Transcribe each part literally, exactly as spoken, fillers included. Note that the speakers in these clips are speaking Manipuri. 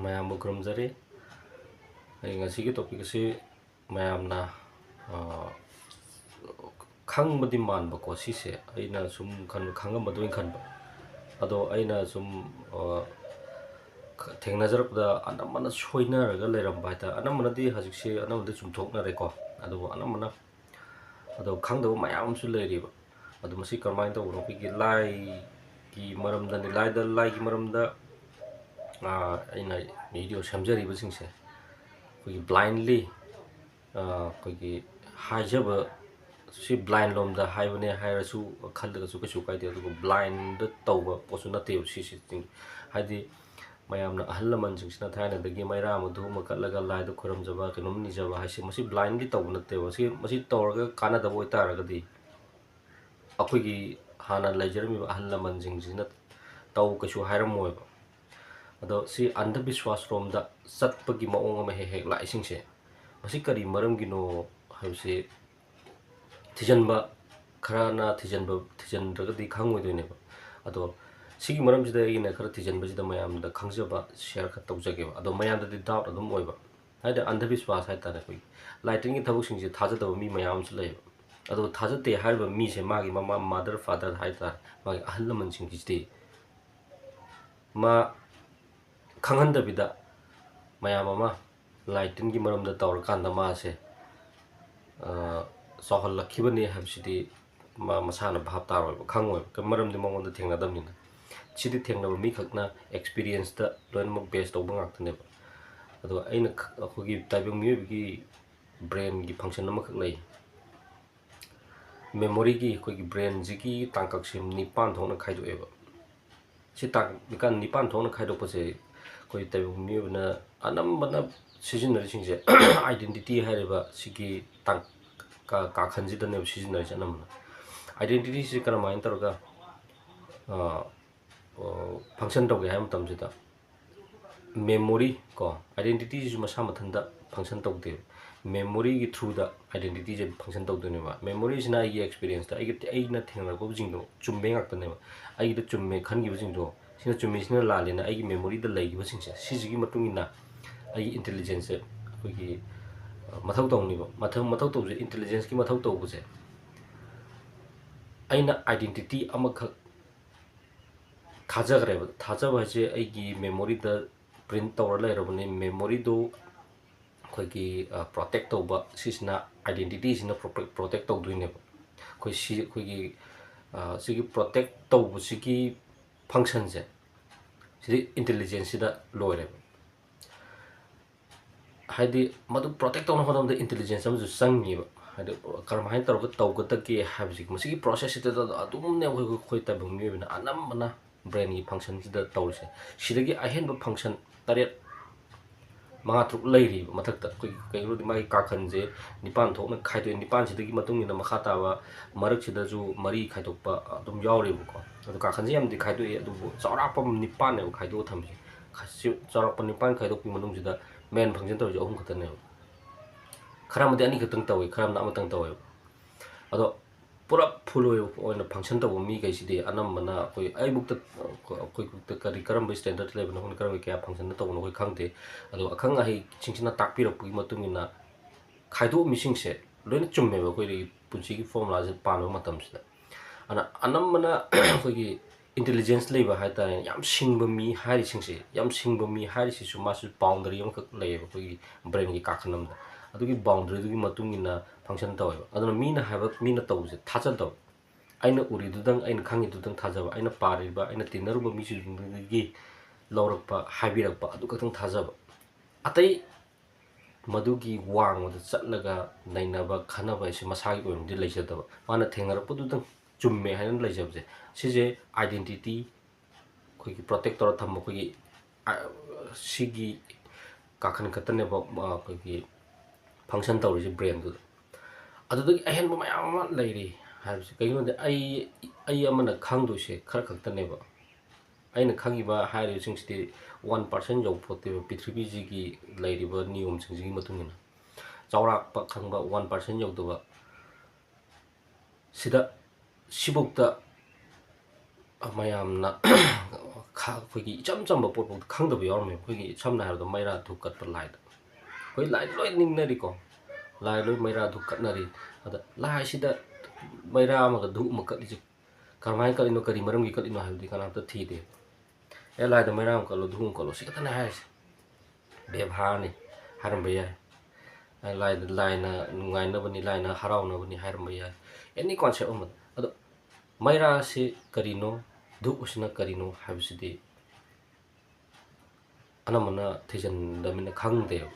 ꯃꯌꯥꯝꯕꯨ ꯈꯨꯔꯨꯝꯖꯔꯤ꯫ ꯑꯩ ꯉꯁꯤꯒꯤ topic ꯑꯁꯤ ꯃꯌꯥꯝꯅ, ꯑ, ꯈꯪꯕꯗꯤ ꯃꯥꯟꯕꯀꯣ, ꯁꯤꯁꯦ ꯑꯩꯅ ꯁꯨꯝ ꯈꯟꯕ, ꯈꯪꯉꯝꯕꯗꯣ ꯑꯣꯏꯅ ꯈꯟꯕ꯫ ꯑꯗꯣ ꯑꯩꯅ ꯁꯨꯝ, ꯑ, ꯈ-, ꯊꯦꯡꯅꯖꯔꯛꯄꯗ ꯑꯅꯝꯕꯅ ꯁꯣꯏꯅꯔꯒ ꯂꯩꯔꯝꯕ ꯍꯥꯏꯇꯥꯔꯦ꯫ ꯑꯅꯝꯕꯅꯗꯤ ꯍꯧꯖꯤꯛꯁꯦ ꯑꯅꯝꯕꯅꯗꯤ ꯆꯨꯝꯊꯣꯛꯅꯔꯦꯀꯣ, ꯑꯗꯨꯕꯨ ꯑꯅꯝꯕꯅ ꯑꯗꯣ ꯈꯪꯗꯕ ꯃꯌꯥꯝ ꯑꯃꯁꯨ ꯂꯩꯔꯤꯕ꯫ ꯑꯗꯣ ꯃꯁꯤ ꯀꯔꯝꯍꯥꯏꯅ ꯇꯧꯕꯅꯣ? ꯑꯩꯈꯣꯏꯒꯤ ꯂꯥꯏꯒꯤ ꯃꯔꯝꯗꯅꯤ, ꯂꯥꯏꯗ, ꯂꯥꯏꯒꯤ ꯃꯔꯝꯗ, ꯑꯥ, ꯑꯩꯅ video ꯁꯦꯝꯖꯔꯤꯕꯁꯤꯡꯁꯦ ꯑꯩꯈꯣꯏꯒꯤ blindly, ꯑꯥ, ꯑꯩꯈꯣꯏꯒꯤ ꯍꯥꯏꯖꯕ, ꯁꯤ blind ꯂꯣꯝꯗ ꯍꯥꯏꯕꯅꯦ ꯍꯥꯏꯔꯁꯨ, ꯈꯜꯂꯒꯁꯨ ꯀꯩꯁꯨ ꯀꯥꯏꯗꯦ꯫ ꯑꯗꯨꯒ blindꯗ ꯇꯧꯕ ꯄꯣꯠꯁꯨ ꯅꯠꯇꯦꯕ ꯁꯤꯁꯤ꯫ ꯍꯥꯏꯗꯤ ꯃꯌꯥꯝꯅ, ꯑꯍꯜ ꯂꯃꯟꯁꯤꯡꯁꯤꯅ ꯊꯥꯏꯅꯗꯒꯤ ꯃꯩꯔꯥ ꯑꯃ, ꯙꯨꯞ ꯑꯃ ꯀꯠꯂꯒ ꯂꯥꯏꯗ ꯈꯣꯏꯔꯝꯖꯕ, ꯀꯩꯅꯣꯝ ꯅꯤꯖꯕ ꯍꯥꯏꯁꯦ, ꯃꯁꯤ blindly ꯇꯧꯕ ꯅꯠꯇꯦꯕ꯫ ꯁꯤ, ꯃꯁꯤ ꯇꯧꯔꯒ ꯀꯥꯟꯅꯗꯕ ꯑꯣꯏꯇꯥꯔꯒꯗꯤ ꯑꯩꯈꯣꯏꯒꯤ ꯍꯥꯟꯅ ꯂꯩꯖꯔꯝꯃꯤꯕ ꯑꯍꯜ ꯂꯃꯟꯁꯤꯡꯁꯤꯅ ꯇꯧ ꯀꯩꯁꯨ ꯍꯥꯏꯔꯝꯃꯣꯏꯕ꯫ ꯑꯗꯣ ꯁꯤ ꯑꯟꯙꯕꯤꯁ꯭ꯋꯥꯁ ꯔꯣꯝꯗ ꯆꯠꯄꯒꯤ ꯃꯑꯣꯡ ꯑꯃ ꯍꯦꯛ ꯍꯦꯛ ꯂꯥꯛꯏꯁꯤꯡꯁꯦ, ꯃꯁꯤ ꯀꯔꯤ ꯃꯔꯝꯒꯤꯅꯣ ꯍꯥꯏꯕꯁꯤ ꯊꯤꯖꯤꯟꯕ, ꯈꯔꯅ ꯊꯤꯖꯤꯟꯕ, ꯊꯤꯖꯤꯟꯗ꯭ꯔꯒꯗꯤ ꯈꯪꯉꯣꯏꯗꯣꯏꯅꯦꯕ꯫ ꯑꯗꯣ ꯁꯤꯒꯤ ꯃꯔꯝꯁꯤꯗ ꯑꯩꯅ ꯈꯔ ꯊꯤꯖꯤꯟꯕꯁꯤꯗ ꯃꯌꯥꯝꯗ ꯈꯪꯖꯕ share ꯈꯔ ꯇꯧꯖꯒꯦꯕ꯫ ꯑꯗꯣ ꯃꯌꯥꯝꯗꯗꯤ doubt ꯑꯗꯨꯝ ꯑꯣꯏꯕ, ꯍꯥꯏꯗꯤ ꯑꯟꯙꯕꯤꯁ꯭ꯋꯥꯁ ꯍꯥꯏꯇꯥꯔꯦ꯫ ꯑꯩꯈꯣꯏꯒꯤ ꯂꯥꯏꯇꯤꯟꯒꯤ ꯊꯕꯛꯁꯤꯡꯁꯦ ꯊꯥꯖꯗꯕ ꯃꯤ ꯃꯌꯥꯝ ꯑꯃꯁꯨ ꯂꯩꯌꯦꯕ꯫ ꯑꯗꯣ ꯊꯥꯖꯗꯦ ꯍꯥꯏꯔꯤꯕ ꯃꯤꯁꯦ ꯃꯥꯒꯤ ꯃꯃꯥ, mother, father ꯍꯥꯏꯇꯥꯔꯦ, ꯃꯥꯒꯤ ꯑꯍꯜ ꯂꯃꯟꯁꯤꯡꯁꯤꯗꯤ ꯃꯥ ꯈꯪꯍꯟꯗꯕꯤꯗ ꯃꯌꯥꯝ ꯑꯃ ꯂꯥꯏꯇꯤꯟꯒꯤ ꯃꯔꯝꯗ ꯇꯧꯔꯀꯥꯟꯗ ꯃꯥꯁꯦ, ꯑ, ꯆꯥꯎꯍꯜꯂꯛꯈꯤꯕꯅꯤ ꯍꯥꯏꯕꯁꯤꯗꯤ ꯃꯥ ꯃꯁꯥꯅ ꯚꯥꯞ ꯇꯥꯔꯣꯏꯕ, ꯈꯪꯉꯣꯏꯕ꯫ ꯀ-, ꯃꯔꯝꯗꯤ ꯃꯉꯣꯟꯗ ꯊꯦꯡꯅꯗꯕꯅꯤꯅ꯫ ꯁꯤꯗꯤ ꯊꯦꯡꯅꯕ ꯃꯤꯈꯛꯅ experienceꯇ ꯂꯣꯏꯅꯃꯛ base ꯇꯧꯕ ꯉꯥꯛꯇꯅꯦꯕ꯫ ꯑꯗꯣ ꯑꯩꯅ ꯈ-, ꯑꯩꯈꯣꯏꯒꯤ ꯇꯥꯏꯕꯪ ꯃꯤꯑꯣꯏꯕꯒꯤ brainꯒꯤ function ꯑꯃꯈꯛ ꯂꯩ꯫ Memoryꯒꯤ, ꯑꯩꯈꯣꯏꯒꯤ brainꯁꯤꯒꯤ ꯇꯥꯡꯀꯛꯁꯦ ꯅꯤꯄꯥꯟ ꯊꯣꯛꯅ ꯈꯥꯏꯗꯣꯛꯑꯦꯕ꯫ ꯁꯤ ꯇꯥꯡ-, ꯅꯤꯄꯥꯟ, ꯅꯤꯄꯥꯟ ꯊꯣꯛꯅ ꯈꯥꯏꯗꯣꯛꯄꯁꯦ ꯑꯩꯈꯣꯏ ꯇꯥꯏꯕꯪ ꯃꯤꯑꯣꯏꯕꯅ ꯑꯅꯝꯕꯅ ꯁꯤꯖꯤꯟꯅꯔꯤꯁꯤꯡꯁꯦ identity ꯍꯥꯏꯔꯤꯕ ꯁꯤꯒꯤ ꯇꯥꯡ-, ꯀꯥ-, ꯀꯥꯈꯟꯁꯤꯗꯅꯦꯕ ꯁꯤꯖꯤꯟꯅꯔꯤꯁꯦ ꯑꯅꯝꯕꯅ꯫ Identityꯁꯤ ꯀꯔꯝꯍꯥꯏꯅ ꯇꯧꯔꯒ, ꯑ, ꯑ, function ꯇꯧꯒꯦ ꯍꯥꯏꯕ ꯃꯇꯝꯁꯤꯗ memory ꯀꯣ, identityꯁꯤꯁꯨ ꯃꯁꯥ ꯃꯊꯟꯇ function ꯇꯧꯗꯦꯕ꯫ Memoryꯒꯤ throughꯗ identityꯁꯦ function ꯇꯧꯗꯣꯏꯅꯦꯕ꯫ Memoryꯁꯤꯅ ꯑꯩꯒꯤ experienceꯇ, ꯑꯩꯒꯤ, ꯑꯩꯅ ꯊꯦꯡꯅꯔꯛꯄꯁꯤꯡꯗꯣ ꯆꯨꯝꯕꯩ ꯉꯥꯛꯇꯅꯦꯕ꯫ ꯑꯩꯒꯤꯗ ꯆꯨꯝꯃꯦ ꯈꯟꯈꯤꯕꯁꯤꯡꯗꯣ ꯁꯤꯅ ꯆꯨꯝꯃꯤ, ꯁꯤꯅ ꯂꯥꯜꯂꯤꯅ ꯑꯩꯒꯤ memoryꯗ ꯂꯩꯈꯤꯕꯁꯤꯡꯁꯦ, ꯁꯤꯁꯤꯒꯤ ꯃꯇꯨꯡ ꯏꯟꯅ ꯑꯩꯒꯤ intelligenceꯁꯦ ꯑꯩꯈꯣꯏꯒꯤ, ꯑ, ꯃꯊꯧ ꯇꯧꯅꯤꯕ꯫ ꯃꯊꯧ, ꯃꯊꯧ ꯇꯧꯕꯁꯦ, intelligenceꯀꯤ ꯃꯊꯧ ꯇꯧꯕꯁꯦ, ꯑꯩꯅ identity ꯑꯃꯈꯛ ꯊꯥꯖꯈ꯭ꯔꯦꯕ꯫ ꯊꯥꯖꯕ ꯍꯥꯏꯁꯦ ꯑꯩꯒꯤ memoryꯗ print ꯇꯧꯔ ꯂꯩꯔꯕꯅꯤ꯫ Memoryꯗꯨ ꯑꯩꯈꯣꯏꯒꯤ, ꯑ, protect ꯇꯧꯕ, ꯁꯤꯁꯤꯅ, identityꯁꯤꯅ protect, protect ꯇꯧꯗꯣꯏꯅꯦꯕ꯫ ꯑꯩꯈꯣꯏ ꯁꯤ, ꯑꯩꯈꯣꯏꯒꯤ, ꯑ, ꯁꯤꯒꯤ protect ꯇꯧꯕꯁꯤꯒꯤ functionꯁꯦ, ꯁꯤꯗꯤ intelligenceꯁꯤꯗ ꯂꯣꯏꯔꯦꯕ꯫ ꯍꯥꯏꯗꯤ ꯃꯗꯨ protect ꯇꯧꯅꯕ ꯍꯣꯠꯅꯕꯗ intelligence ꯑꯃꯁꯨ ꯆꯪꯉꯦꯕ꯫ ꯍꯥꯏꯗꯤ ꯀꯔꯝꯍꯥꯏꯅ ꯇꯧꯔꯒ ꯇꯧꯒꯗꯒꯦ ꯍꯥꯏꯕꯁꯤ, ꯃꯁꯤꯒꯤ processꯁꯤꯗ ꯑꯗꯨꯝꯅꯦ ꯑꯩꯈꯣꯏ, ꯑꯩꯈꯣꯏ ꯇꯥꯏꯕꯪ ꯃꯤꯑꯣꯏꯕꯅ ꯑꯅꯝꯕꯅ brainꯒꯤ functionꯁꯤꯗ ꯇꯧꯔꯤꯁꯦ꯫ ꯁꯤꯗꯒꯤ ꯑꯍꯦꯟꯕ function ꯇꯔꯦꯠ, ꯃꯉꯥ, ꯇꯔꯨꯛ ꯂꯩꯔꯤꯕ ꯃꯊꯛꯇ꯫ ꯑꯩꯈꯣꯏꯒꯤ ꯀꯩꯅꯣꯗꯤ ꯃꯥꯒꯤ ꯀꯥꯈꯟꯁꯦ ꯅꯤꯄꯥꯟ ꯊꯣꯛꯅ ꯈꯥꯏꯗꯣꯛꯑꯦ꯫ ꯅꯤꯄꯥꯟꯁꯤꯗꯒꯤ ꯃꯇꯨꯡ ꯏꯟꯅ ꯃꯈꯥ ꯇꯥꯕ ꯃꯔꯛꯁꯤꯗꯁꯨ ꯃꯔꯤ ꯈꯥꯏꯗꯣꯛꯄ ꯑꯗꯨꯝ ꯌꯥꯎꯔꯤꯕꯀꯣ꯫ ꯑꯗꯣ ꯀꯥꯈꯟꯁꯦ ꯌꯥꯝꯗꯤ ꯈꯥꯏꯗꯣꯛꯑꯦ, ꯑꯗꯨꯕꯨ ꯆꯥꯎꯔꯥꯛꯄ ꯅꯤꯄꯥꯟꯅꯦꯕ ꯈꯥꯏꯗꯣꯛꯑ ꯊꯝꯃꯤꯁꯦ꯫ ꯈ-, ꯁꯤ ꯆꯥꯎꯔꯥꯛꯄ ꯅꯤꯄꯥꯟ ꯈꯥꯏꯗꯣꯛꯄꯒꯤ ꯃꯅꯨꯡꯁꯤꯗ main function ꯇꯧꯔꯤꯁꯦ ꯑꯍꯨꯝ ꯈꯛꯇꯅꯦꯕ꯫ ꯈꯔ ꯑꯃꯗꯤ ꯑꯅꯤꯈꯛꯇꯪ ꯇꯧꯋꯤ, ꯈꯔ ꯑꯃꯅ ꯑꯃꯇꯪ ꯇꯧꯋꯦꯕ꯫ ꯑꯗꯣ ꯄꯨꯂꯞ full ꯑꯣꯏ-, ꯑꯣꯏꯅ function ꯇꯧꯕ ꯃꯤꯈꯩꯁꯤꯗꯤ ꯑꯅꯝꯕꯅ ꯑꯩꯈꯣꯏ, ꯑꯩꯕꯨꯛꯇ, ꯑꯩꯈꯣꯏꯕꯨꯛꯇ ꯀꯔꯤ, ꯀꯔꯝꯕ standard ꯂꯩꯕꯅꯣ ꯈꯪꯗꯦ, ꯀꯔꯝꯕ ꯀꯌꯥ functionꯗ ꯇꯧꯕꯅꯣ ꯑꯩꯈꯣꯏ ꯈꯪꯗꯦ꯫ ꯑꯗꯣ ꯑꯈꯪ ꯑꯍꯩꯁꯤꯡꯁꯤꯅ ꯇꯥꯛꯄꯤꯔꯛꯄꯒꯤ ꯃꯇꯨꯡ ꯏꯟꯅ ꯈꯥꯏꯗꯣꯛꯑꯝꯃꯤꯁꯤꯡꯁꯦ ꯂꯣꯏꯅ ꯆꯨꯝꯃꯦꯕ, ꯑꯩꯈꯣꯏꯒꯤ ꯄꯨꯟꯁꯤꯒꯤ formulaꯁꯦ ꯄꯥꯟꯕ ꯃꯇꯝꯁꯤꯗ꯫ ꯑꯗꯨꯅ ꯑꯅꯝꯕꯅ ꯑꯩꯈꯣꯏꯒꯤ intelligence ꯂꯩꯕ ꯍꯥꯏꯇꯥꯔꯦ, ꯌꯥꯝ ꯁꯤꯡꯕ ꯃꯤ ꯍꯥꯏꯔꯤꯁꯤꯡꯁꯦ, ꯌꯥꯝ ꯁꯤꯡꯕ ꯃꯤ ꯍꯥꯏꯔꯤꯁꯤꯁꯨ ꯃꯥꯁꯨ boundary ꯑꯃꯈꯛ ꯂꯩꯌꯦꯕ, ꯑꯩꯈꯣꯏꯒꯤ brainꯒꯤ ꯀꯥꯈꯟ ꯑꯃꯗ꯫ ꯑꯗꯨꯒꯤ boundaryꯗꯨꯒꯤ ꯃꯇꯨꯡ ꯏꯟꯅ function ꯇꯧꯋꯦꯕ꯫ ꯑꯗꯨꯅ ꯃꯤꯅ ꯍꯥꯏꯕ, ꯃꯤꯅ ꯇꯧꯕꯁꯦ ꯊꯥꯖꯗꯕ꯫ ꯑꯩꯅ ꯎꯔꯤꯗꯨꯗꯪ, ꯑꯩꯅ ꯈꯪꯉꯤꯗꯨꯗꯪ ꯊꯥꯖꯕ, ꯑꯩꯅ ꯄꯥꯔꯤꯕ, ꯑꯩꯅ ꯇꯤꯟꯅꯔꯨꯕ ꯃꯤꯁꯤꯡꯗꯨꯗꯒꯤ ꯂꯧꯔꯛꯄ, ꯍꯥꯏꯕꯤꯔꯛꯄ, ꯑꯗꯨ ꯈꯛꯇꯪ ꯊꯥꯖꯕ꯫ ꯑꯇꯩ ꯃꯗꯨꯒꯤ ꯋꯥꯡꯃꯗ ꯆꯠꯂꯒ ꯅꯩꯅꯕ, ꯈꯟꯅꯕ ꯍꯥꯏꯁꯦ ꯃꯁꯥꯒꯤ ꯑꯣꯏꯅꯗꯤ ꯂꯩꯖꯗꯕ꯫ ꯃꯥꯅ ꯊꯦꯡꯅꯔꯛꯄꯗꯨꯗꯪ ꯆꯨꯝꯃꯦ ꯍꯥꯏꯅ ꯂꯩꯖꯕꯁꯦ, ꯁꯤꯁꯦ identity, ꯑꯩꯈꯣꯏꯒꯤ protect ꯇꯧꯔ ꯊꯝꯕ ꯑꯩꯈꯣꯏꯒꯤ, ꯑ, ꯁꯤꯒꯤ ꯀꯥꯈꯟ ꯈꯛꯇꯅꯦꯕ, ꯑ, ꯑꯩꯈꯣꯏꯒꯤ function ꯇꯧꯔꯤꯁꯦ brainꯗꯨꯗ꯫ ꯑꯗꯨꯗꯒꯤ ꯑꯍꯦꯟꯕ ꯃꯌꯥꯝ ꯑꯃ ꯂꯩꯔꯤ ꯍꯥꯏꯕꯁꯦ꯫ ꯀꯩꯒꯤꯅꯣꯗꯤ ꯑꯩ, ꯑꯩ ꯑꯃꯅ ꯈꯪꯗꯣꯏꯁꯦ ꯈꯔ ꯈꯛꯇꯅꯦꯕ꯫ ꯑꯩꯅ ꯈꯪꯉꯤꯕ ꯍꯥꯏꯔꯤꯕꯁꯤꯡꯁꯤꯗꯤ one percent ꯌꯧꯄꯣꯠꯇꯦꯕ, ꯄ꯭ꯔꯤꯊꯤꯕꯤꯁꯤꯒꯤ ꯂꯩꯔꯤꯕ ꯅꯤꯌꯣꯝꯁꯤꯡꯁꯤꯒꯤ ꯃꯇꯨꯡ ꯏꯟꯅ꯫ ꯆꯥꯎꯔꯥꯛꯄ ꯈꯪꯕ one percent ꯌꯧꯗꯕ ꯁꯤꯗ, ꯁꯤꯐꯧꯗ ꯃꯌꯥꯝꯅ ꯈ-, ꯑꯩꯈꯣꯏꯒꯤ ꯏꯆꯝ ꯆꯝꯕ ꯄꯣꯠꯐꯥꯎꯗ ꯈꯪꯗꯕ ꯌꯥꯎꯔꯝꯃꯦ꯫ ꯑꯩꯈꯣꯏꯒꯤ ꯁꯝꯅ ꯍꯥꯏꯔꯕꯗ ꯃꯩꯔꯥ ꯙꯨꯞ ꯀꯠꯄ ꯂꯥꯏꯗ, ꯑꯩꯈꯣꯏ ꯂꯥꯏ ꯂꯣꯏ ꯅꯤꯡꯅꯔꯤꯀꯣ, ꯂꯥꯏ ꯂꯣꯏ ꯃꯩꯔꯥ ꯙꯨꯞ ꯀꯠꯅꯔꯤ꯫ ꯑꯗ ꯂꯥꯏꯁꯤꯗ ꯃꯩꯔꯥ ꯑꯃꯒ ꯙꯨꯞ ꯑꯃ ꯀꯠꯂꯤꯁꯦ ꯀꯔꯝꯍꯥꯏꯅ ꯀꯠꯂꯤꯅꯣ, ꯀꯔꯤ ꯃꯔꯝꯒꯤ ꯀꯠꯂꯤꯅꯣ ꯍꯥꯏꯕꯗꯤ ꯀꯅꯥꯝꯇ ꯊꯤꯗꯦ꯫ "ꯑꯦ, ꯂꯥꯏꯗ ꯃꯩꯔꯥ ꯑꯃ ꯀꯠꯂꯣ, ꯙꯨꯞ ꯑꯃ ꯀꯠꯂꯣ", ꯁꯤ ꯈꯛꯇꯅꯦ ꯍꯥꯏꯔꯤꯁꯦ꯫ ꯕꯦꯕꯥꯔꯅꯤ ꯍꯥꯏꯔꯝꯕ ꯌꯥꯏ꯫ ꯂꯥꯏꯗ, ꯂꯥꯏꯅ ꯅꯨꯡꯉꯥꯏꯅꯕꯅꯤ, ꯂꯥꯏꯅ ꯍꯔꯥꯎꯅꯕꯅꯤ ꯍꯥꯏꯔꯝꯕ ꯌꯥꯏ꯫ ꯑꯦꯅꯤ ꯀꯣꯟꯁꯦꯞ ꯑꯃꯗ꯫ ꯑꯗꯣ ꯃꯩꯔꯥꯁꯤ ꯀꯔꯤꯅꯣ, ꯙꯨꯞ ꯑꯁꯤꯅ ꯀꯔꯤꯅꯣ ꯍꯥꯏꯕꯁꯤꯗꯤ ꯑꯅꯝꯕꯅ ꯊꯤꯖꯤꯟꯗꯕꯅꯤꯅ ꯈꯪꯗꯦꯕ꯫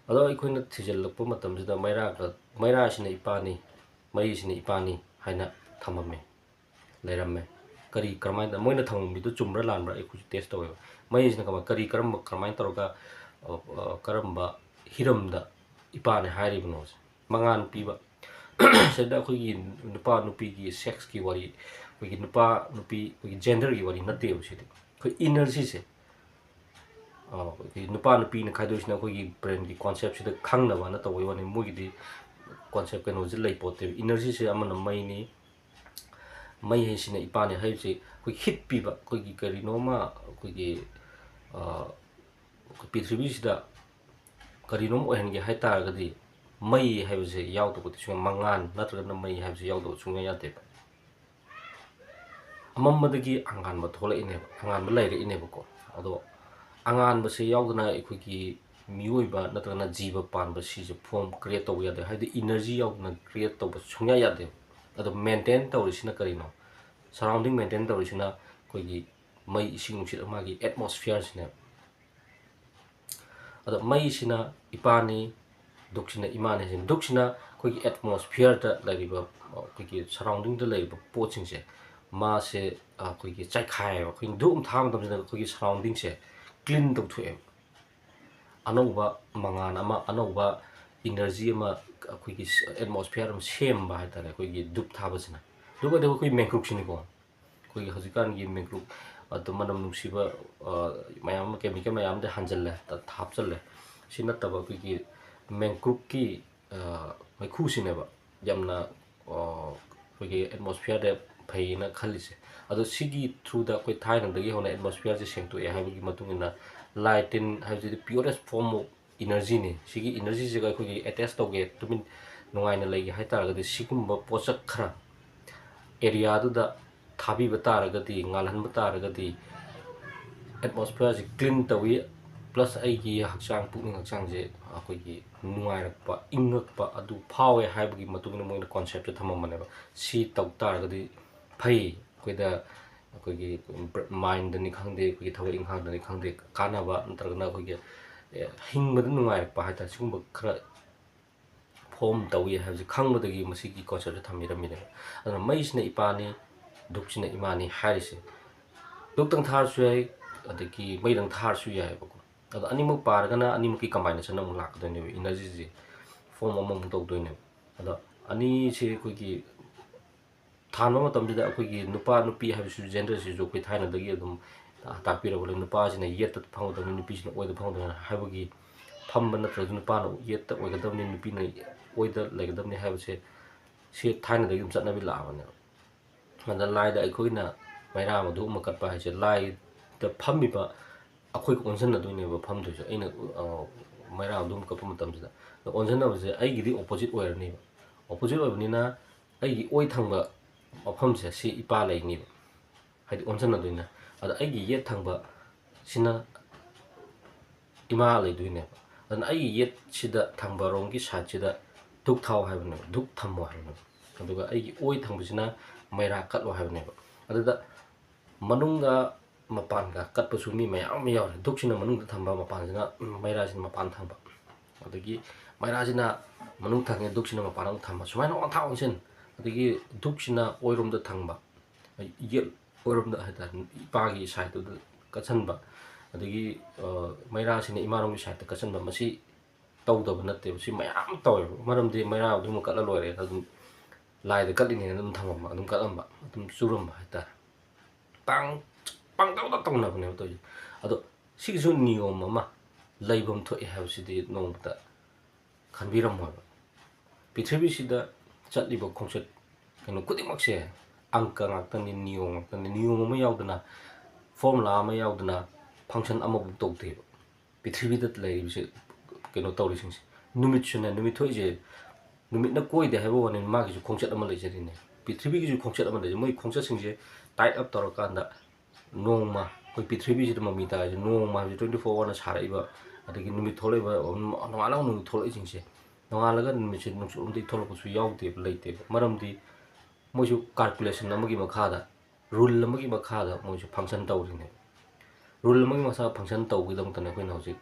ꯑꯗꯣ ꯑꯩꯈꯣꯏꯅ ꯊꯤꯖꯤꯜꯂꯛꯄ ꯃꯇꯝꯁꯤꯗ ꯃꯩꯔꯥꯒ, ꯃꯩꯔꯥꯁꯤꯅ ꯏꯄꯥꯅꯤ, ꯃꯩꯁꯤꯅ ꯏꯄꯥꯅꯤ ꯍꯥꯏꯅ ꯊꯝꯃꯝꯃꯦ, ꯂꯩꯔꯝꯃꯦ꯫ ꯀꯔꯤ, ꯀꯔꯝꯍꯥꯏꯅ ꯃꯣꯏꯅ ꯊꯝꯃꯝꯃꯤꯗꯣ ꯆꯨꯝꯕ꯭ꯔꯥ ꯂꯥꯟꯕ꯭ꯔꯥ ꯑꯩꯈꯣꯏꯁꯨ ꯇꯦꯁ ꯇꯧꯋꯦꯕ꯫ ꯃꯩꯁꯤꯅ ꯀꯃꯥꯏ-, ꯀꯔꯤ, ꯀꯔꯝꯕ, ꯀꯔꯝꯍꯥꯏꯅ ꯇꯧꯔꯒ, ꯑ, ꯑ, ꯀꯔꯝꯕ ꯍꯤꯔꯝꯗ ꯏꯄꯥꯅꯦ ꯍꯥꯏꯔꯤꯕꯅꯣꯁꯦ꯫ ꯃꯉꯥꯜ ꯄꯤꯕ꯫ ꯁꯤꯗ ꯑꯩꯈꯣꯏꯒꯤ ꯅꯨꯄꯥ ꯅꯨꯄꯤꯒꯤ ꯁꯦꯛꯁꯀꯤ ꯋꯥꯔꯤ, ꯑꯩꯈꯣꯏꯒꯤ ꯅꯨꯄꯥ ꯅꯨꯄꯤ, ꯑꯩꯈꯣꯏꯒꯤ ꯖꯦꯟꯗꯔꯒꯤ ꯋꯥꯔꯤ ꯅꯠꯇꯦꯕ ꯁꯤꯗꯤ꯫ ꯑꯩꯈꯣꯏ ꯏꯅꯔꯖꯤꯁꯦ, ꯑ, ꯑꯩꯈꯣꯏ ꯅꯨꯄꯥ ꯅꯨꯄꯤꯅ ꯈꯥꯏꯗꯣꯛꯏꯁꯤꯅ ꯑꯩꯈꯣꯏꯒꯤ ꯕ꯭ꯔꯦꯟꯒꯤ ꯀꯣꯟꯁꯦꯞꯁꯤꯗ ꯈꯪꯅꯕꯅ ꯇꯧꯕꯩ ꯋꯥꯅꯤ꯫ ꯃꯣꯏꯒꯤꯗꯤ ꯀꯣꯟꯁꯦꯞ ꯀꯩꯅꯣꯁꯦ ꯂꯩ ꯄꯣꯠꯇꯦꯕ꯫ ꯏꯅꯔꯖꯤꯁꯦ ꯑꯃꯅ ꯃꯩꯅꯤ, ꯃꯩ ꯍꯥꯏꯁꯤꯅ ꯏꯄꯥꯅꯤ ꯍꯥꯏꯕꯁꯤ ꯑꯩꯈꯣꯏ ꯍꯤꯠ ꯄꯤꯕ, ꯑꯩꯈꯣꯏꯒꯤ ꯀꯔꯤꯅꯣꯃ ꯑꯩꯈꯣꯏꯒꯤ, ꯑ, ꯑꯩꯈꯣꯏ ꯄ꯭ꯔꯤꯊꯤꯕꯤꯁꯤꯗ ꯀꯔꯤꯅꯣꯝ ꯑꯣꯏꯍꯟꯒꯦ ꯍꯥꯏ ꯇꯥꯔꯒꯗꯤ ꯃꯩ ꯍꯥꯏꯕꯁꯦ ꯌꯥꯎꯗꯕꯗꯤ ꯁꯨꯡꯌꯥ-, ꯃꯉꯥꯜ ꯅꯠꯇ꯭ꯔꯒꯅ ꯃꯩ ꯍꯥꯏꯕꯁꯦ ꯌꯥꯎꯗꯕ ꯁꯨꯡꯌꯥ ꯌꯥꯗꯦꯕ꯫ ꯑꯃꯝꯕꯗꯒꯤ ꯑꯉꯥꯟꯕ ꯊꯣꯛꯂꯛꯏꯅꯦꯕ, ꯑꯉꯥꯟꯕ ꯂꯩꯔꯛꯏꯅꯦꯕꯀꯣ꯫ ꯑꯗꯣ ꯑꯉꯥꯟꯕꯁꯦ ꯌꯥꯎꯗꯅ ꯑꯩꯈꯣꯏꯒꯤ ꯃꯤꯑꯣꯏꯕ ꯅꯠꯇ꯭ꯔꯒꯅ ꯖꯤꯕ ꯄꯥꯟꯕ ꯁꯤꯁꯦ ꯐꯣꯝ ꯀ꯭ꯔꯤꯌꯦꯠ ꯇꯧꯕ ꯌꯥꯗꯦ, ꯍꯥꯏꯕꯗꯤ ꯏꯅꯔꯖꯤ ꯌꯥꯎꯗꯅ ꯀ꯭ꯔꯤꯌꯦꯠ ꯇꯧꯕ ꯁꯨꯡꯌꯥ ꯌꯥꯗꯦꯕ꯫ ꯑꯗꯣ ꯃꯦꯟꯇꯦꯟ ꯇꯧꯔꯤꯁꯤꯅ ꯀꯔꯤꯅꯣ? ꯁꯔꯥꯎꯟꯗꯤꯡ ꯃꯦꯟꯇꯦꯟ ꯇꯧꯔꯤꯁꯤꯅ ꯑꯩꯈꯣꯏꯒꯤ ꯃꯩ, ꯏꯁꯤꯡ, ꯅꯨꯡꯁꯤꯠ, ꯃꯥꯒꯤ ꯑꯦꯠꯃꯣꯁꯐꯤꯌꯔꯁꯤꯅꯦꯕ꯫ ꯑꯗꯣ ꯃꯩꯁꯤꯅ ꯏꯄꯥꯅꯤ, ꯙꯨꯞꯁꯤꯅ ꯏꯃꯥꯅꯤ ꯍꯥꯏꯁꯤꯅ, ꯙꯨꯞꯁꯤꯅ ꯑꯩꯈꯣꯏꯒꯤ ꯑꯦꯠꯃꯣꯁꯐꯤꯌꯔꯗ ꯂꯩꯔꯤꯕ, ꯑꯩꯈꯣꯏꯒꯤ ꯁꯔꯥꯎꯟꯗꯤꯡꯗ ꯂꯩꯔꯤꯕ ꯄꯣꯠꯁꯤꯡꯁꯦ, ꯃꯥꯁꯦ ꯑꯩꯈꯣꯏꯒꯤ ꯆꯥꯏꯈꯥꯏꯌꯦꯕ꯫ ꯑꯩꯈꯣꯏ ꯙꯨꯞ ꯑꯃ ꯊꯥꯕ ꯃꯇꯝꯁꯤꯗ ꯑꯩꯈꯣꯏꯒꯤ ꯁꯔꯥꯎꯟꯗꯤꯡꯁꯦ ꯀ꯭ꯂꯤꯟ ꯇꯧꯊꯣꯛꯑꯦꯕ꯫ ꯑꯅꯧꯕ ꯃꯉꯥꯜ ꯑꯃ, ꯑꯅꯧꯕ ꯏꯅꯔꯖꯤ ꯑꯃ, ꯑꯩꯈꯣꯏꯒꯤ ꯑꯦꯠꯃꯣꯁꯐꯤꯌꯔ ꯑꯃ ꯁꯦꯝꯕ ꯍꯥꯏꯇꯥꯔꯦ ꯑꯩꯈꯣꯏꯒꯤ ꯙꯨꯞ ꯊꯥꯕꯁꯤꯅ꯫ ꯑꯗꯨꯒ ꯑꯩꯈꯣꯏ ꯃꯦꯡꯀ꯭ꯔꯨꯞꯁꯤꯅꯤꯀꯣ꯫ ꯑꯩꯈꯣꯏꯒꯤ ꯍꯧꯖꯤꯛꯀꯥꯟꯒꯤ ꯃꯦꯡꯀ꯭ꯔꯨꯞ, ꯑꯗꯨ ꯃꯅꯝ ꯅꯨꯡꯁꯤꯕ, ꯑ, ꯃꯌꯥꯝ ꯑꯃ, ꯀꯦꯃꯤꯀꯦꯜ ꯃꯌꯥꯝ ꯑꯃꯗꯤ ꯍꯥꯟꯖꯜꯂꯦ, ꯇ-, ꯍꯥꯞꯆꯜꯂꯦ꯫ ꯁꯤ ꯅꯠꯇꯕ ꯑꯩꯈꯣꯏꯒꯤ ꯃꯦꯡꯀ꯭ꯔꯨꯞꯀꯤ, ꯑ, ꯃꯩꯈꯨꯁꯤꯅꯦꯕ ꯌꯥꯝꯅ, ꯑ, ꯑꯩꯈꯣꯏꯒꯤ ꯑꯦꯠꯃꯣꯁꯐꯤꯌꯔꯗ ꯐꯩꯌꯦꯅ ꯈꯜꯂꯤꯁꯦ꯫ ꯑꯗꯣ ꯁꯤꯒꯤ through ꯗ ꯑꯩꯈꯣꯏ ꯊꯥꯏꯅꯗꯒꯤ ꯍꯧꯅ atmosphere ꯁꯦ ꯁꯦꯡꯇꯣꯛꯑꯦ ꯍꯥꯏꯕꯒꯤ ꯃꯇꯨꯡ ꯏꯟꯅ, ꯂꯥꯏ ꯇꯤꯟ ꯍꯥꯏꯕꯁꯤꯗꯤ purest form of energy ꯅꯤ꯫ ꯁꯤꯒꯤ energy ꯁꯤꯒ ꯑꯩꯈꯣꯏꯒꯤ attach ꯇꯧꯒꯦ, ꯇꯨꯃꯤꯟ ꯅꯨꯡꯉꯥꯏꯅ ꯂꯩꯒꯦ ꯍꯥꯏ ꯇꯥꯔꯒꯗꯤ, ꯁꯤꯒꯨꯝꯕ ꯄꯣꯠꯁꯛ ꯈꯔ area ꯗꯨꯗ ꯊꯥꯕꯤꯕ ꯇꯥꯔꯒꯗꯤ, ꯉꯥꯜꯍꯟꯕ ꯇꯥꯔꯒꯗꯤ, atmosphere ꯁꯤ clean ꯇꯧꯏ, plus ꯑꯩꯒꯤ ꯍꯛꯆꯥꯡ, ꯄꯨꯛꯅꯤꯡ ꯍꯛꯆꯥꯡꯁꯦ ꯑꯩꯈꯣꯏꯒꯤ ꯅꯨꯡꯉꯥꯏꯔꯛꯄ, ꯏꯪꯉꯛꯄ ꯑꯗꯨ ꯐꯥꯎꯋꯦ ꯍꯥꯏꯕꯒꯤ ꯃꯇꯨꯡ ꯏꯟꯅ ꯃꯣꯏꯅ concept ꯁꯦ ꯊꯝꯃꯝꯕꯅꯦꯕ꯫ ꯁꯤ ꯇꯧ ꯇꯥꯔꯒꯗꯤ ꯐꯩ, ꯑꯩꯈꯣꯏꯗ, ꯑꯩꯈꯣꯏꯒꯤ mind ꯅꯤ ꯈꯪꯗꯦ, ꯑꯩꯈꯣꯏꯒꯤ ꯊꯕꯛ ꯏꯪꯈꯥꯡꯗꯅꯤ ꯈꯪꯗꯦ, ꯀꯥꯟꯅꯕ, ꯅꯠꯇ꯭ꯔꯒꯅ ꯑꯩꯈꯣꯏꯒꯤ, ꯑꯦ, ꯍꯤꯡꯕꯗ ꯅꯨꯡꯉꯥꯏꯔꯛꯄ ꯍꯥꯏꯇꯥꯔꯦ, ꯁꯤꯒꯨꯝꯕ ꯈꯔ form ꯇꯧꯏ ꯍꯥꯏꯕꯁꯤ ꯈꯪꯕꯗꯒꯤ ꯃꯁꯤꯒꯤ concept ꯁꯦ ꯊꯝꯕꯤꯔꯝꯃꯤꯅꯦꯕ꯫ ꯑꯗꯨꯅ ꯃꯩꯁꯤꯅ ꯏꯄꯥꯅꯤ, ꯙꯨꯛꯁꯤꯅ ꯏꯃꯥꯅꯤ ꯍꯥꯏꯔꯤꯁꯦ, ꯙꯨꯛꯇꯪ ꯊꯥꯔꯁꯨ ꯌꯥꯏ, ꯑꯗꯒꯤ ꯃꯩꯗꯪ ꯊꯥꯔꯁꯨ ꯌꯥꯏꯑꯕꯀꯣ꯫ ꯑꯗꯣ ꯑꯅꯤꯃꯛ ꯄꯥꯔꯒꯅ ꯑꯅꯤꯃꯛꯀꯤ combination ꯑꯃꯨꯛ ꯂꯥꯛꯀꯗꯣꯏꯅꯦꯕ, energy ꯁꯦ form ꯑꯃꯃꯨꯛ ꯇꯧꯗꯣꯏꯅꯦꯕ꯫ ꯑꯗꯣ ꯑꯅꯤꯁꯦ ꯑꯩꯈꯣꯏꯒꯤ ꯊꯥꯟꯕ ꯃꯇꯝꯁꯤꯗ ꯑꯩꯈꯣꯏꯒꯤ ꯅꯨꯄꯥ ꯅꯨꯄꯤ ꯍꯥꯏꯕꯁꯤꯁꯨ, gender ꯁꯤꯁꯨ ꯑꯩꯈꯣꯏ ꯊꯥꯏꯅꯗꯒꯤ ꯑꯗꯨꯝ ꯇꯥꯛꯄꯤꯔꯕꯅꯤ꯫ ꯅꯨꯄꯥꯁꯤꯅ ꯌꯦꯠꯇ ꯐꯝꯒꯗꯕꯅꯤ, ꯅꯨꯄꯤꯁꯤꯅ ꯑꯣꯏꯗ ꯐꯝꯒꯗꯕꯅꯤ ꯍꯥꯏꯕꯒꯤ ꯐꯝꯕ ꯅꯠꯇ꯭ꯔꯁꯨ ꯅꯨꯄꯥꯅ ꯌꯦꯠꯇ ꯑꯣꯏꯒꯗꯕꯅꯤ, ꯅꯨꯄꯤꯅ ꯑꯣꯏꯗ ꯂꯩꯒꯗꯕꯅꯤ ꯍꯥꯏꯕꯁꯦ, ꯁꯤ ꯊꯥꯏꯅꯗꯒꯤ ꯑꯗꯨꯝ ꯆꯠꯅꯕꯤ ꯂꯥꯛꯑꯕꯅꯦꯕ꯫ ꯑꯗ ꯂꯥꯏꯗ ꯑꯩꯈꯣꯏꯅ ꯃꯩꯔꯥ ꯑꯃ ꯙꯨꯞ ꯑꯃ ꯀꯠꯄ ꯍꯥꯏꯁꯦ, ꯂꯥꯏꯗ ꯐꯝꯃꯤꯕ ꯑꯩꯈꯣꯏꯒ ꯑꯣꯟꯁꯤꯟꯅꯗꯣꯏꯅꯦꯕ ꯐꯝꯗꯣꯏꯁꯦ꯫ ꯑꯩꯅ, ꯑ, ꯃꯩꯔꯥ ꯑꯃ ꯙꯨꯞ ꯀꯠꯄ ꯃꯇꯝꯁꯤꯗ, ꯑꯗ ꯑꯣꯟꯁꯤꯟꯅꯕꯁꯦ ꯑꯩꯒꯤꯗꯤ opposite ꯑꯣꯏꯔꯅꯤꯕ꯫ Opposite ꯑꯣꯏꯕꯅꯤꯅ ꯑꯩꯒꯤ ꯑꯣꯏ ꯊꯪꯕ ꯃꯐꯝꯁꯦ ꯁꯤ ꯏꯄꯥ ꯂꯩꯅꯤꯕ, ꯍꯥꯏꯗꯤ ꯑꯣꯟꯁꯤꯟꯅꯗꯣꯏꯅ꯫ ꯑꯗ ꯑꯩꯒꯤ ꯌꯦꯠ ꯊꯪꯕ ꯁꯤꯅ ꯏꯃꯥ ꯂꯩꯗꯣꯏꯅꯦꯕ꯫ ꯑꯗꯨꯅ ꯑꯩꯒꯤ ꯌꯦꯠꯁꯤꯗ ꯊꯪꯕ ꯔꯣꯝꯒꯤ side ꯁꯤꯗ ꯙꯨꯛ ꯊꯥꯎ ꯍꯥꯏꯕꯅꯦꯕ, ꯙꯨꯛ ꯊꯝꯃꯣ ꯍꯥꯏꯕꯅꯦꯕ꯫ ꯑꯗꯨꯒ ꯑꯩꯒꯤ ꯑꯣꯏ ꯊꯪꯕꯁꯤꯅ ꯃꯩꯔꯥ ꯀꯠꯂꯣ ꯍꯥꯏꯕꯅꯦꯕ꯫ ꯑꯗꯨꯗ ꯃꯅꯨꯡꯒ ꯃꯄꯥꯟꯒ ꯀꯠꯄꯁꯨ ꯃꯤ ꯃꯌꯥꯝ ꯑꯃ ꯌꯥꯎꯔꯦ꯫ ꯙꯨꯛꯁꯤꯅ ꯃꯅꯨꯡꯗ ꯊꯝꯕ, ꯃꯄꯥꯟꯁꯤꯅ, ꯎꯝ, ꯃꯩꯔꯥꯁꯤꯅ ꯃꯄꯥꯟ ꯊꯝꯕ, ꯑꯗꯒꯤ ꯃꯩꯔꯥꯁꯤꯅ ꯃꯅꯨꯡ ꯊꯪꯉꯦ, ꯙꯨꯛꯁꯤꯅ ꯃꯄꯥꯟ ꯑꯃꯨꯛ ꯊꯝꯕ, ꯁꯨꯃꯥꯏꯅ ꯑꯣꯟꯊꯥ ꯑꯣꯟꯁꯤꯟ꯫ ꯑꯗꯒꯤ ꯙꯨꯛꯁꯤꯅ ꯑꯣꯏꯔꯣꯝꯗ ꯊꯪꯕ, ꯌꯦꯠ ꯑꯣꯏꯔꯣꯝꯗ ꯍꯥꯏꯇꯥꯔꯦ, ꯏꯄꯥꯒꯤ side ꯇꯨꯗ ꯀꯠꯁꯟꯕ, ꯑꯗꯒꯤ, ꯑ, ꯃꯩꯔꯥꯁꯤꯅ ꯏꯃꯥꯔꯣꯝꯒꯤ side ꯇ ꯀꯠꯁꯟꯕ, ꯃꯁꯤ ꯇꯧꯗꯕ ꯅꯠꯇꯦꯕ, ꯁꯤ ꯃꯌꯥꯝ ꯇꯧꯋꯦꯕ꯫ ꯃꯔꯝꯗꯤ ꯃꯩꯔꯥ ꯑꯗꯨꯝ ꯀꯠꯂ ꯂꯣꯏꯔꯦꯅ ꯑꯗꯨꯝ ꯂꯥꯏꯗ ꯀꯠꯂꯤꯅꯦꯅ ꯑꯗꯨꯝ ꯊꯝꯃꯝꯕ, ꯑꯗꯨꯝ ꯀꯠꯂꯝꯕ, ꯑꯗꯨꯝ ꯆꯨꯔꯝꯕ ꯍꯥꯏꯇꯥꯔꯦ꯫ ꯄꯥꯡ-, ꯄꯥꯡꯇꯧꯗ ꯇꯧꯅꯕꯅꯦꯕ ꯇꯧꯔꯤꯁꯦ꯫ ꯑꯗꯣ ꯁꯤꯒꯤꯁꯨ ꯅꯤꯌꯣꯝ ꯑꯃ ꯂꯩꯐꯝ ꯊꯣꯛꯑꯦ ꯍꯥꯏꯕꯁꯤꯗꯤ ꯅꯣꯡꯃꯇ ꯈꯟꯕꯤꯔꯝꯃꯣꯏꯕ꯫ ꯄ꯭ꯔꯤꯊꯤꯕꯤꯁꯤꯗ ꯆꯠꯂꯤꯕ ꯈꯣꯡꯆꯠ ꯀꯩꯅꯣ ꯈꯨꯗꯤꯡꯃꯛꯁꯦ ꯑꯪꯀ ꯉꯥꯛꯇꯅꯤ, ꯅꯤꯌꯣꯝ ꯉꯥꯛꯇꯅꯤ꯫ ꯅꯤꯌꯣꯝ ꯑꯃ ꯌꯥꯎꯗꯅ, ꯐꯣꯔꯃꯨꯂꯥ ꯑꯃ ꯌꯥꯎꯗꯅ ꯐꯪꯁꯟ ꯑꯃꯐꯥꯎ ꯇꯧꯗꯦꯕ꯫ ꯄ꯭ꯔꯤꯊꯤꯕꯤꯗ ꯂꯩꯔꯤꯕꯁꯦ, ꯀꯩꯅꯣ ꯇꯧꯔꯤꯁꯤꯡꯁꯦ, ꯅꯨꯃꯤꯠꯁꯨꯅꯦ, ꯅꯨꯃꯤꯠ ꯊꯣꯛꯏꯁꯦ, ꯅꯨꯃꯤꯠꯅ ꯀꯣꯏꯗꯦ ꯍꯥꯏꯕ ꯋꯥꯅꯤ, ꯃꯥꯒꯤꯁꯨ ꯈꯣꯡꯆꯠ ꯑꯃ ꯂꯩꯖꯔꯤꯅꯦ꯫ ꯄ꯭ꯔꯤꯊꯤꯕꯤꯒꯤꯁꯨ ꯈꯣꯡꯆꯠ ꯑꯃ ꯂꯩꯖꯩ꯫ ꯃꯣꯏ ꯈꯣꯡꯆꯠꯁꯤꯡꯁꯦ ꯇꯥꯏꯠ ꯑꯞ ꯇꯧꯔꯀꯥꯟꯗ, ꯅꯣꯡꯃ ꯑꯩꯈꯣꯏ ꯄ꯭ꯔꯤꯊꯤꯕꯤꯁꯤꯗ ꯃꯃꯤ ꯇꯥꯔꯤꯁꯦ, ꯅꯣꯡꯃ ꯍꯥꯏꯕꯁꯦ twenty four hour ꯅ ꯁꯥꯔꯛꯏꯕ, ꯑꯗꯒꯤ ꯅꯨꯃꯤꯠ ꯊꯣꯛꯂꯛꯏꯕ, ꯅꯣꯡꯉꯥꯜꯂꯒ ꯅꯨꯃꯤꯠ ꯊꯣꯛꯂꯛꯏꯁꯤꯡꯁꯦ, ꯅꯣꯡꯉꯥꯜꯂꯒ ꯅꯨꯃꯤꯠꯁꯦ ꯅꯣꯡꯆꯨꯞꯂꯣꯝꯗꯒꯤ ꯊꯣꯛꯂꯛꯄꯁꯨ ꯌꯥꯎꯗꯦꯕ, ꯂꯩꯇꯦꯕ꯫ ꯃꯔꯝꯗꯤ ꯃꯣꯏꯁꯨ ꯀꯥꯜꯀꯨꯂꯦꯁꯟ ꯑꯃꯒꯤ ꯃꯈꯥꯗ, ꯔꯨꯜ ꯑꯃꯒꯤ ꯃꯈꯥꯗ ꯃꯣꯏꯁꯨ ꯐꯪꯁꯟ ꯇꯧꯔꯤꯅꯦꯕ꯫ ꯔꯨꯜ ꯑꯃꯒꯤ ꯃꯈꯥ ꯐꯪꯁꯟ ꯇꯧꯕꯒꯤꯗꯃꯛꯇꯅꯦ ꯑꯩꯈꯣꯏꯅ ꯍꯧꯖꯤꯛ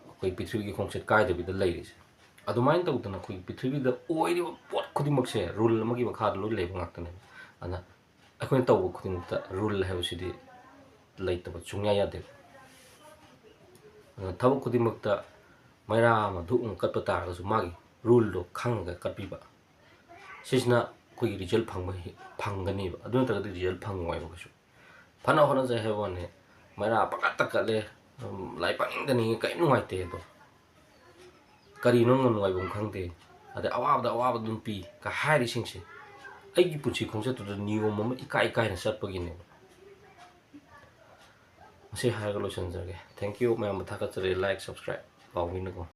ꯑꯩꯈꯣꯏ ꯄ꯭ꯔꯤꯊꯤꯕꯤꯒꯤ ꯈꯣꯡꯆꯠ ꯀꯥꯏꯗꯕꯤꯗ ꯂꯩꯔꯤꯁꯦ꯫ ꯑꯗꯨꯃꯥꯏꯅ ꯇꯧꯗꯅ ꯑꯩꯈꯣꯏꯒꯤ ꯄ꯭ꯔꯤꯊꯤꯕꯤꯗ ꯑꯣꯏꯔꯤꯕ ꯄꯣꯠ ꯈꯨꯗꯤꯡꯃꯛꯁꯦ ꯔꯨꯜ ꯑꯃꯒꯤ ꯃꯈꯥꯗ ꯂꯣꯏ ꯂꯩꯕ ꯉꯥꯛꯇꯅꯦꯕ꯫ ꯑꯗꯨꯅ ꯑꯩꯈꯣꯏꯅ ꯇꯧꯕ ꯈꯨꯗꯤꯡꯃꯛꯇ ꯔꯨꯜ ꯍꯥꯏꯕꯁꯤꯗꯤ ꯂꯩꯇꯕ ꯁꯨꯡꯌꯥ ꯌꯥꯗꯦꯕ꯫ ꯑꯗꯨꯅ ꯊꯕꯛ ꯈꯨꯗꯤꯡꯃꯛꯇ ꯃꯩꯔꯥ ꯑꯃ ꯙꯨꯞ ꯑꯃ ꯀꯠꯄ ꯇꯥꯔꯒꯁꯨ ꯃꯥꯒꯤ ꯔꯨꯜꯗꯣ ꯈꯪꯉꯒ ꯀꯠꯄꯤꯕ, ꯁꯤꯁꯤꯅ ꯑꯩꯈꯣꯏꯒꯤ ꯔꯤꯖꯜ ꯐꯪꯕ ꯍꯦ-, ꯐꯪꯒꯅꯦꯕ꯫ ꯑꯗꯨ ꯅꯠꯇ꯭ꯔꯒꯗꯤ ꯔꯤꯖꯜ ꯐꯪꯉꯣꯏꯕ ꯀꯩꯁꯨ꯫ ꯐꯅ ꯍꯣꯠꯅꯖꯩ ꯍꯥꯏꯕ ꯋꯥꯅꯤ, ꯃꯩꯔꯥ ꯄꯪꯀꯠꯇ ꯀꯠꯂꯦ, ꯎꯝ, ꯂꯥꯏ ꯄꯪꯅꯤꯡꯗ ꯅꯤꯡꯉꯦ, ꯀꯔꯤꯝ ꯅꯨꯡꯉꯥꯏꯇꯦ ꯑꯗꯣ꯫ ꯀꯔꯤꯅꯣ ꯅꯨꯡꯉꯥꯏꯐꯝ ꯈꯪꯗꯦ, ꯑꯗꯩ ꯑꯋꯥꯕꯗ ꯑꯋꯥꯕ ꯑꯗꯨꯝ ꯄꯤ ꯀ ꯍꯥꯏꯔꯤꯁꯤꯡꯁꯦ, ꯑꯩꯒꯤ ꯄꯨꯟꯁꯤ ꯈꯣꯡꯆꯠꯇꯨꯗ ꯅꯤꯌꯣꯝ ꯑꯃ ꯏꯀꯥꯏ ꯏꯀꯥꯏꯅ ꯆꯠꯄꯒꯤꯅꯦꯕ꯫ ꯃꯁꯤ ꯍꯥꯏꯔꯒ ꯂꯣꯏꯁꯤꯟꯖꯔꯒꯦ꯫ Thank you ꯃꯌꯥꯝꯕꯨ ꯊꯥꯒꯠꯆꯔꯤ꯫ Like, subscribe ꯀꯥꯎꯕꯤꯅꯨꯀꯣ꯫